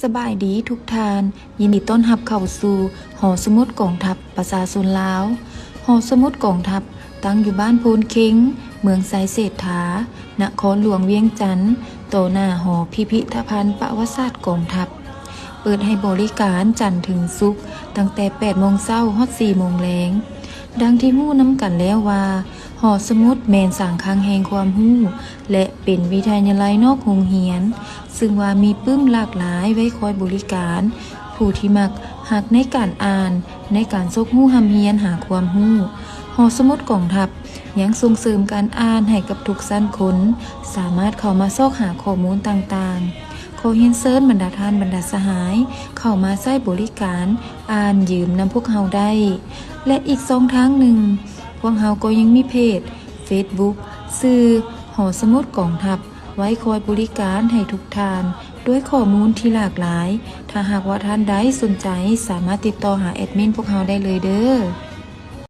ສະບາຍດີທຸກທ່ານ, ຍິນດີຕ້ອນຮັບເຂົ້າສູ່ຫໍສະໝຸດກອງທັບປະຊາຊົນລາວ. ຫໍສະໝຸດກອງທັບຕັ້ງຢູ່ບ້ານໂພນເຄັງ, ເມືອງໄຊເສດຖາ, ນະຄອນຫຼວງວຽງຈັນ, ຕໍ່ໜ້າຫໍພິພິທະພັນປະຫວັດສາດກອງທັບ. ເປີດໃຫ້ບໍລິການຈັນເຖິງສຸກ, ຕັ້ງແຕ່ແປດໂມງເຊົ້າຮອດສີ່ໂມງແລງ. ດັ່ງທີ່ຮູ້ນຳກັນແລ້ວວ່າ, ຫໍສະໝຸດແມ່ນສາງຄັງແຫ່ງຄວາມຮູ້ ແລະ ເປັນວິທະຍາໄລນອກໂຮງຮຽນ, ຊຶ່ງວ່າມີປຶ້ມຫຼາກຫຼາຍໄວ້ຄອຍບໍລິການ ຜູ້ທີ່ມັກຮັກໃນການອ່ານ, ໃນການຊອກຮູ້ຮ່ຳຮຽນຫາຄວາມຮູ້. ຫໍສະໝຸດກອງທັບຍັງສົ່ງເສີມການອ່ານໃຫ້ກັບທຸກຊັ້ນຄົນ ສາມາດເຂົ້າມາຊອກຫາຂໍ້ມູນຕ່າງໆ. ຂໍຮຽນເຊີນບັນດາທ່ານບັນດາສະຫາຍ ເຂົ້າມາໃຊ້ບໍລິການອ່ານຢືມນຳພວກເຮົາໄດ້ ແລະ ອີກຊ່ອງທາງໜຶ່ງ, ພວກເຮົາກໍຍັງມີເພຈເຟສບຸກ ຊື່ຫໍສະໝຸດກອງທັບ ໄວ້ຄອຍບໍລິການໃຫ້ທຸກທ່ານ ດ້ວຍຂໍ້ມູນທີ່ຫຼາກຫຼາຍ. ຖ້າຫາກວ່າທ່ານໃດສົນໃຈ, ສາມາດຕິດຕໍ່ຫາແອດມິນພວກເຮົາໄດ້ເລີຍເດີ້.